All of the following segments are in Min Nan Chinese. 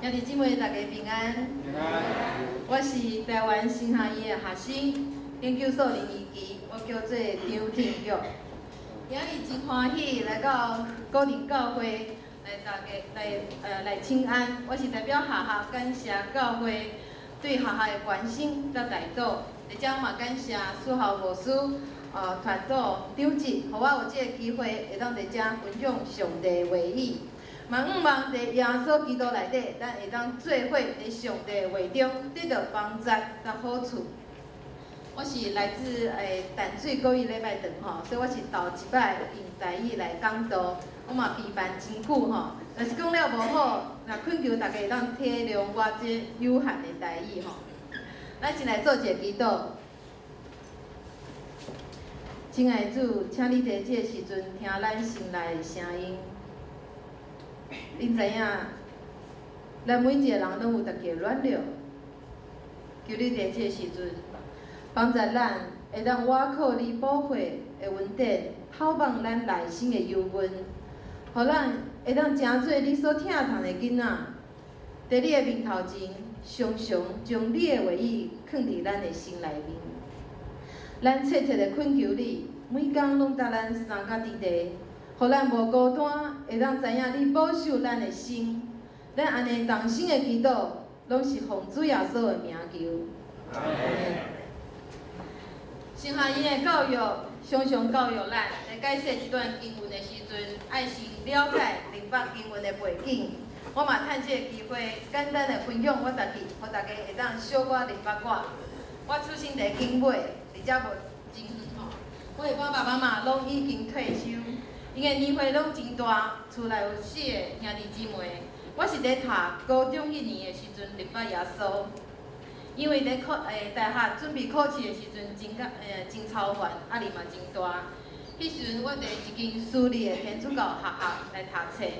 兄弟姊妹，大家平安。平安。我是台灣神學院的學生，研究所二年級，我叫做張天玉。今日真歡喜來到古林教會來大家來請安。我是代表學校感謝教會對學校的關心佮代禱，而且嘛感謝書校牧師、團隊長執，予我有這个機會會當佇遮分享上帝話語。嘛，向望佇耶穌基督內底，咱會當做伙佇上帝話中得到幫助佮好處。我是來自淡水國語禮拜堂吼，所以我是頭一擺用台語來講道，我嘛備辦真久吼，若是講了無好，若懇求大家會當體諒我這有限的台語吼。咱先來做一个祈禱。親愛的主，請你佇這个時陣聽咱心內的聲音。恁知影，咱每一个人攏有家己的軟弱，求你佇這个時陣幫助咱，會當倚靠你寶血的恩典，透放咱內心的憂悶，予咱會當成做你所疼痛的囡仔，佇你的面頭前，常常將你的話語囥佇咱的心內面。咱切切的懇求你，每工攏佮咱相佮佇地，予咱無孤單，會當知影你保守咱的心。咱按呢同心的祈禱，攏是奉主耶穌的名求。神學院的教育常常教育咱，佇解釋這段經文的時陣，愛先了解明白經文的背景。我嘛趁這个機會，簡單的分享我家己，予大家會當小可明白我。我出生佇景尾，佇遮無真遠吼。我的爸爸媽媽攏已經退休，𪜶的年歲攏真大，厝內有四個兄弟姊妹。我是佇讀高中彼年的時陣認捌耶穌，因為佇考大學準備考試的時陣，真操煩，壓力嘛真大。彼時陣我佇一間私立的天主教學校來讀冊。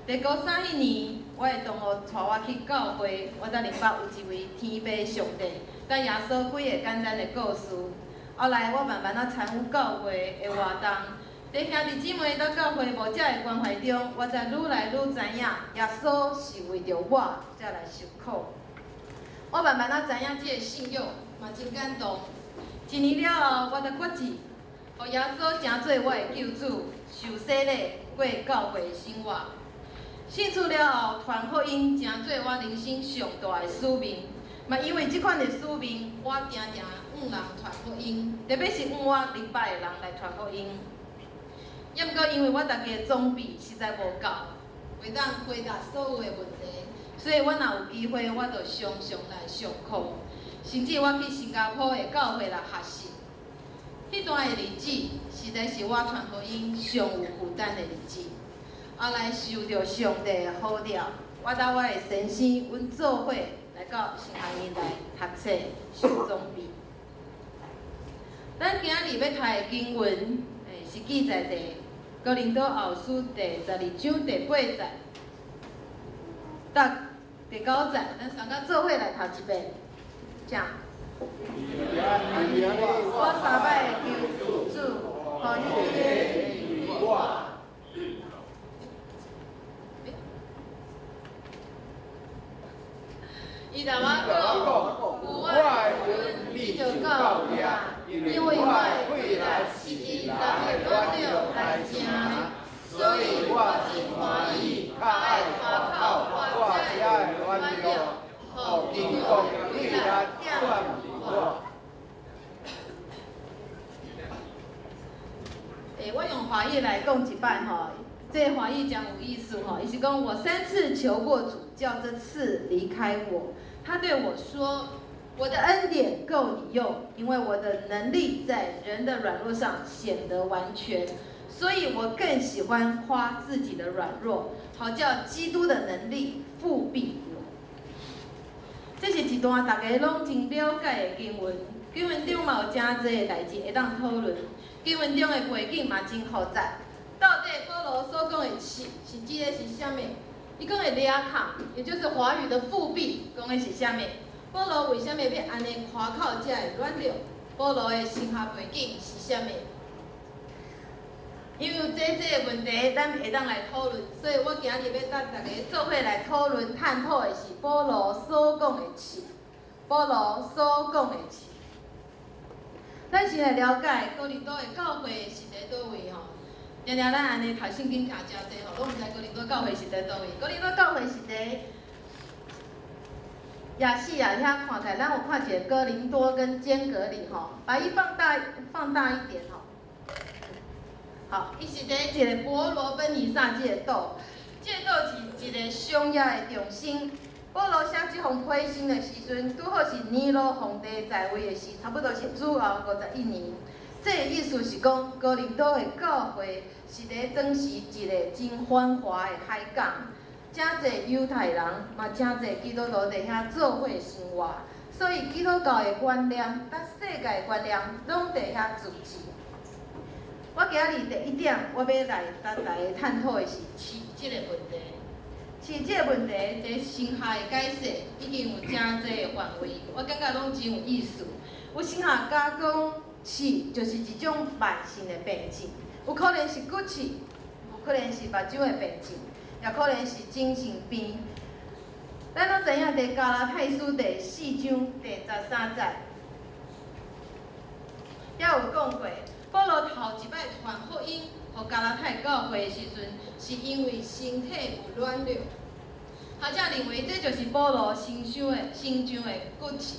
佇高三彼年，我的同學帶我去教會，我才認捌有一位天父上帝，佮耶穌幾个簡單的故事。後來我慢慢仔參與教會的活動，佇兄弟姊妹佮教會牧者的關懷中，我才愈來愈知影耶穌是為著我才來受苦。我慢慢仔知影這个信仰，嘛真感動。一年了後，我才決志，予耶穌成做我的救主，受洗禮，過教會的生活。信主了後，傳福音成做我人生上大的使命。嘛，因為這款的使命，我定定向人傳福音，特別是向我認捌的人來傳福音。也毋過因為我家己的裝備實在無夠，袂當回答所有的問題，所以我若有機會，我就常常來上課，甚至我去新加坡的教會來學習。彼段的日子，實在是我傳福音上有負擔的日子。後來受著上帝的呼召，我佮我的先生，阮做伙來到神學院來讀冊、受裝備。咱今日欲讀的經文，是記載佇哥林多後書第12章第八節到第九節，咱三個做伙來讀一遍，請。我三擺求主，予彼個。伊共我講，有我的恩，你就夠矣，因為我的氣力是因人的軟弱來成的，所以我真歡喜，較愛誇口我這的軟弱，予基督的力量踮佇我。我用華語來講一擺吼。這華語真有意思吼，伊是講我三次求過主，叫這刺離開我。他對我說：我的恩典夠你用，因為我的能力在人的軟弱上顯得完全，所以我更喜歡誇自己的軟弱，好叫基督的能力覆庇我。這是一段大家攏真了解的經文，經文中嘛有誠濟的代誌會當討論，經文中的背景嘛真複雜。到底保羅所講的刺是指的是啥物？伊講的掠卡，也就是華語的覆庇，講的是啥物？保羅為啥物欲按呢誇口這个軟弱？保羅的神學背景是啥物？因為這個問題，咱會當來討論，所以我今日欲佮大家做伙來討論探討的是保羅所講的刺，保羅所講的刺。咱先來了解哥林多的教會是佇佗位吼。定定咱按呢讀聖經徛誠濟吼，攏毋知哥林多教會是佇佗位。哥林多教會是佇亞細亞遐看起來，咱有看一个哥林多跟堅革哩吼，把伊放大放大一點吼。好，伊是佇一個伯羅奔尼撒這個島，這個島是一個商業的中心。保羅寫這封批信的時陣，拄好是尼羅皇帝在位的時，差不多是主後51年。這個意思是講，哥林多的教會是佇當時一個真繁華的海港，誠濟猶太人嘛，誠濟基督徒佇遐做伙生活，所以基督教的觀念佮世界的觀念攏佇遐聚集。我今日第一點，我欲來共大家探討的是刺這個問題。刺這個問題，佇神學的解釋已經有誠濟的範圍，我感覺攏真有意思。有神學家講，刺就是一種慢性的病症，有可能是骨刺，有可能是目睭的病症，也可能是精神病。咱攏知影，佇加拉太書第四章第十三節，遐有講過。保羅頭一擺傳福音予加拉太教會的時陣，是因為身體有軟弱。學者認為這就是保羅身上的身上的骨刺。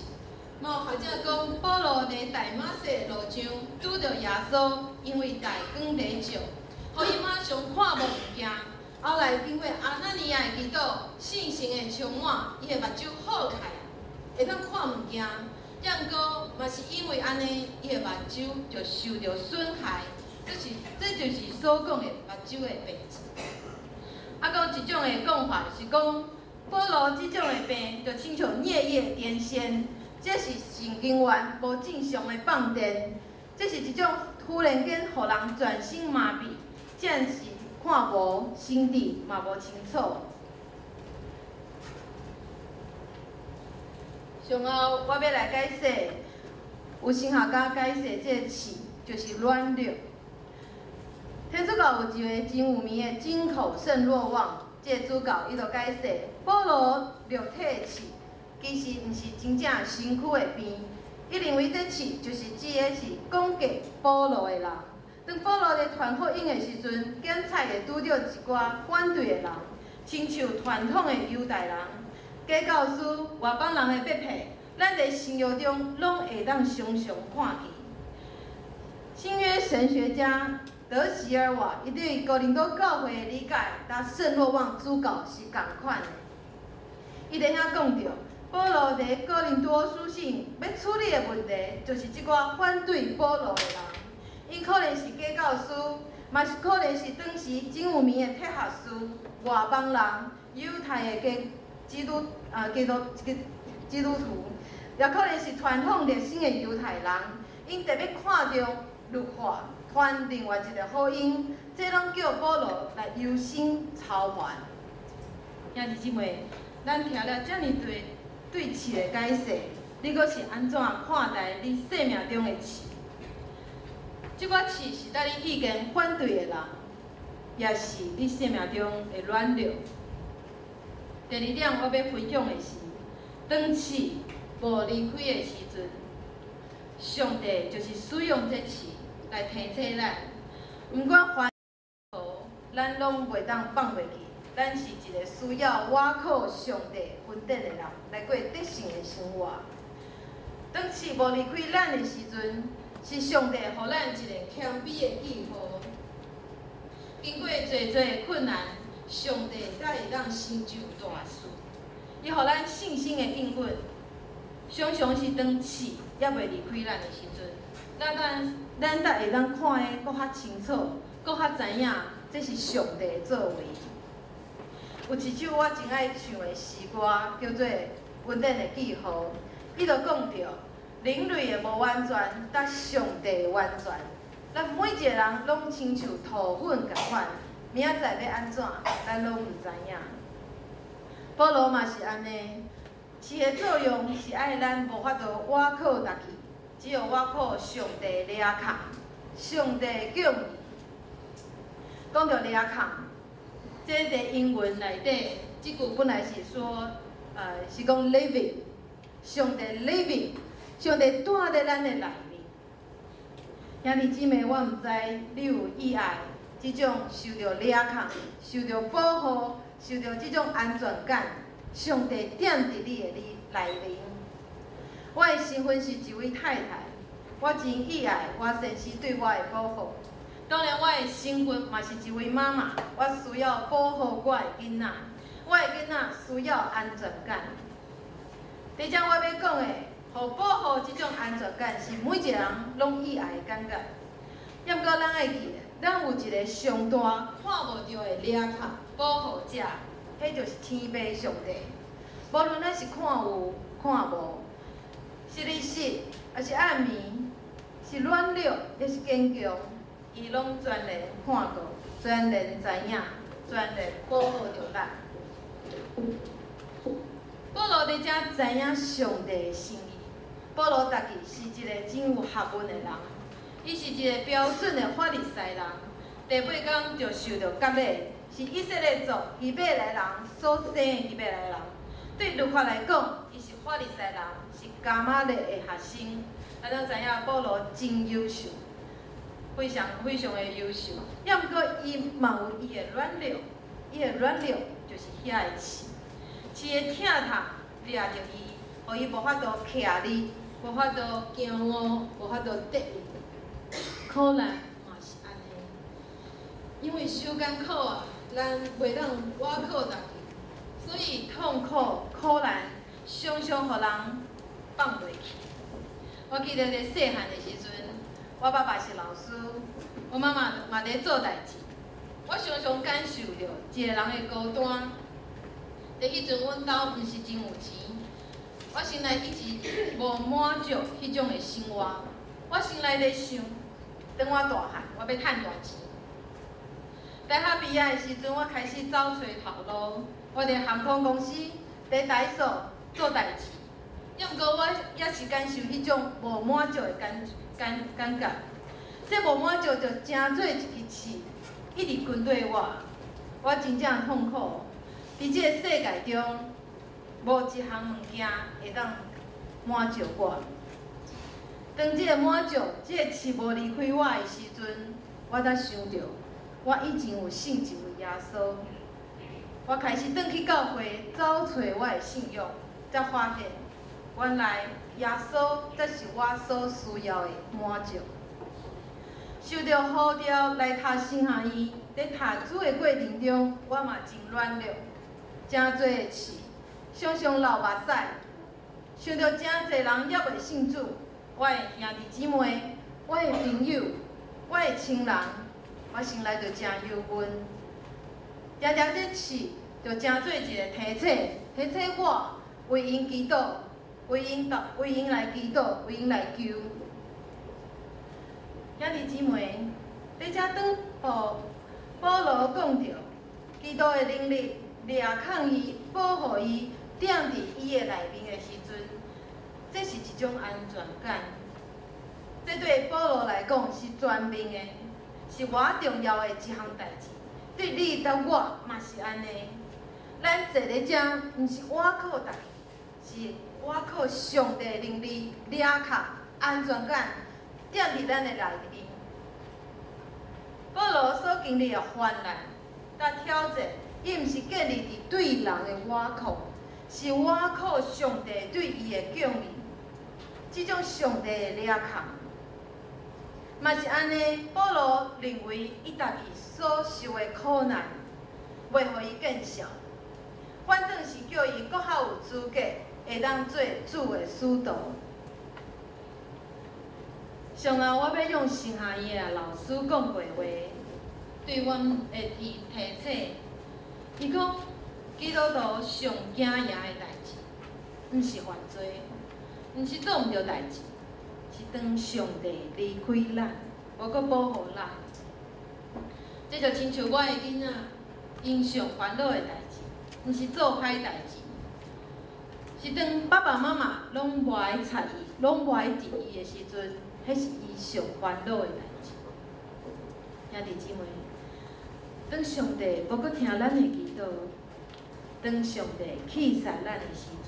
嘛有學者講，保羅佇大馬色的路上拄著耶穌，因為大光佇照，予伊馬上看無物件。後來經過亞拿尼亞的祈禱，聖神的充滿，伊的目睭好開，會當看物件。毋過嘛是因為按呢，伊的目睭就受著損害，這就是所講的目睭的病症。啊，閣有一種的講法是講，保羅這種的病就親像顳葉癲癇，這是神經元無正常的放電，這是一種突然間予人全身麻痹，暫時看無，神智嘛無清楚。上後，我欲來解釋，有神學家解釋這個刺就是軟弱。天主教有一个真有名的金口聖若望，這個主教伊就解釋，保羅肉體的刺其實毋是真正身軀的病，伊認為這刺就是指的是講解保羅的人。當保羅佇傳福音的時陣，檢察會拄著一寡反對的人，親像傳統的猶太人。假教師、外邦人的逼迫，咱佇新約中攏會當常常看見。新約神學家德席爾瓦，伊對哥林多教會的理解，佮聖若望主教是仝款的。伊佇遐講著，保羅佇哥林多書信欲處理的問題，就是這寡反對保羅的人，𪜶可能是假教師，嘛是可能是當時真有名的哲學師、外邦人、猶太的假基督啊，基督基督徒，也可能是傳統熱心的猶太人，𪜶特別看重律法，傳另外一个福音，這攏叫保羅來憂心操煩。兄弟姊妹，咱聽了遮爾濟對刺的解釋，你閣是按怎看待你生命中的刺？這寡刺是佮你意見反對的人，抑是你生命中的軟弱？第二點，我欲分享的是，當刺無離開的時陣，上帝就是使用這刺來提醒咱，毋管環境如何，咱攏袂當放袂記，咱是一个需要倚靠上帝恩典的人，來過得勝的生活。當刺無離開咱的時陣，是上帝予咱一個謙卑的記號。經過濟濟的困難，上帝才會當成就大事。伊予咱信心的應允，常常是當刺猶未離開咱的時陣，咱才會當看得閣較清楚，閣較知影這是上帝的作為。有一首我真愛唱的詩歌，叫做《恩典的記號》，伊就講著人類的無完全，佮上帝的完全。咱每一个人攏親像塗粉仝款，明仔載欲按怎，咱攏毋知影。保羅嘛是按呢，刺的作用是愛咱無法度倚靠家己，只有倚靠上帝的掠扛，上帝的供應。講著掠控，這佇英文內底，這句本來是說，是講 living，上帝 living，上帝住佇咱的內面。兄弟姊妹，我毋知你有意愛這種受著掠控、受著保護、受著這種安全感，上帝踮佇你的你內面。我的身份是一位太太，我真意愛我先生對我的保護。當然，我的身份嘛是一位媽媽，我需要保護我的囡仔，我的囡仔需要安全感。佇遮我欲講的，予保護這種安全感是每一個人攏意愛的感覺。抑毋過咱愛記得，咱有一個上大看無著的掠控保護者，彼就是天父上帝。無論咱是看有看無，是日時，抑是暗暝，是軟弱，抑是堅強，伊攏全然看過，全然知影，全然保護著咱。保羅佇遮知影上帝的心意。保羅家己是一個真有學問的人，伊是一個標準的法利賽人。第八工就受著割禮，是以色列族希伯來人所生的希伯來人。對律法來講，伊是法利賽人，是迦瑪列的學生。咱攏知影保羅真優秀，非常非常的優秀。抑毋過伊嘛有伊的軟弱，伊的軟弱就是遐个刺，刺的疼痛掠著伊，予伊無法度徛立，無法度行路，無法度得意。苦難嘛是按呢，因為傷艱苦啊，咱袂當倚靠家己，所以痛苦苦難常常予人放袂去。我記得佇細漢的時陣，我爸爸是老師，我媽媽嘛佇做代誌。我常常感受著一個人的孤單。佇彼陣，阮兜毋是真有錢，我心內一直無滿足彼種的生活。我心內咧想，等我大漢，我欲趁大錢。大學畢業的時陣，我開始走揣頭路，我佇航空公司、佇台塑做代誌。抑毋過我猶是感受彼種無滿足的感覺。這無滿足就成做一支刺，一直跟綴我，我真正痛苦。佇這個世界中，無一項物件會當滿足我。當這個滿足、這個刺無離開我的時陣，我才想著，我以前有信一位耶穌。我開始轉去教會，走揣我的信仰，才發現原來耶穌才是我所需要的滿足。受著呼召來讀神學院，佇讀書的過程中，我嘛真軟弱，誠濟的刺，常常流目屎。想著誠濟人猶未信主，我的兄弟姊妹、我的朋友、我的親人，我心內就誠憂悶。定定這刺就成做一個提醒，提醒我為𪜶祈禱，為𪜶來祈禱，為𪜶來求。兄弟姊妹，佇遮當保羅講著，基督的能力掠控伊、保護伊，踮佇伊的內面的時陣，這是一種安全感。這對保羅來講是全面的，是偌重要的一項代誌。對你佮我嘛是按呢。咱坐佇遮，毋是倚靠家己，是倚靠上帝的能力、掠控、安全感，踮佇咱的內面。保羅所經歷的患難、佮挑戰，伊毋是建立佇對人的倚靠，是倚靠上帝對伊的供應。這種上帝的掠控，嘛是按呢。保羅認為伊家己所受的苦難，袂予伊見笑，反轉是叫伊閣較有資格會當做主的使徒。上後，我欲用神學院的老師講過的話，對阮的提醒。伊講，基督徒上驚訝的代誌，毋是犯罪，毋是做毋著代誌，是當上帝離開咱，無閣保護咱。這就親像我的囡仔，𪜶上煩惱的代誌，毋是做歹代誌，是當爸爸媽媽攏無愛睬伊，攏無愛佇伊的時陣，彼是伊上煩惱的代誌。兄弟姊妹，當上帝無閣聽咱的祈禱，當上帝棄殺咱的時陣，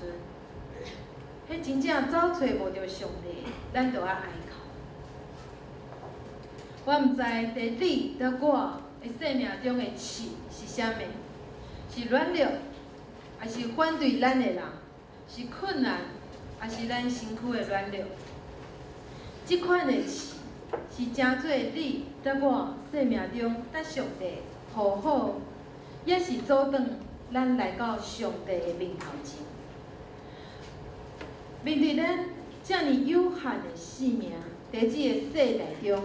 彼真正走揣無著上帝，咱就愛哀哭。我毋知佇你佮我的生命中的刺是啥物，是軟弱，抑是反對咱的人，是困難，抑是咱身軀的軟弱。這款的刺是成做你佮我生命中佮上帝和好，抑是阻擋咱來到上帝的面頭前。面對咱遮爾有限的生命，佇這个世代中，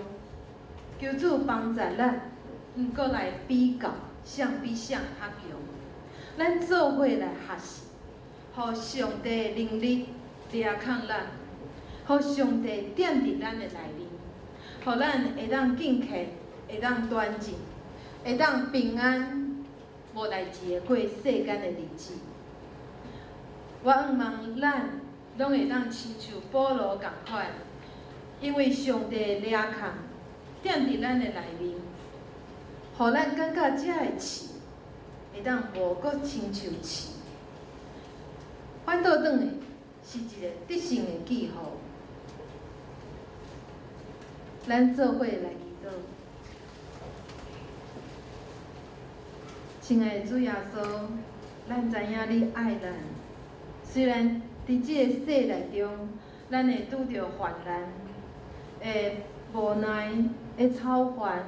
求主幫助咱，毋閣來比較，誰比誰較強。咱做伙來學習，予上帝的能力掠控咱，予上帝踮佇咱的內面，予咱會當敬虔，會當端正，會當平安，無代誌的過世間的日子。我向望咱攏會當親像保羅仝款，因為上帝的掠控踮佇咱的內面，予咱感覺這个刺會當無閣親像刺，反倒轉的是一个得勝的記號。咱做伙來祈禱，親愛的主耶穌，咱知影你愛咱，雖然佇這个世代中，咱會拄著患難，會無奈，會操煩。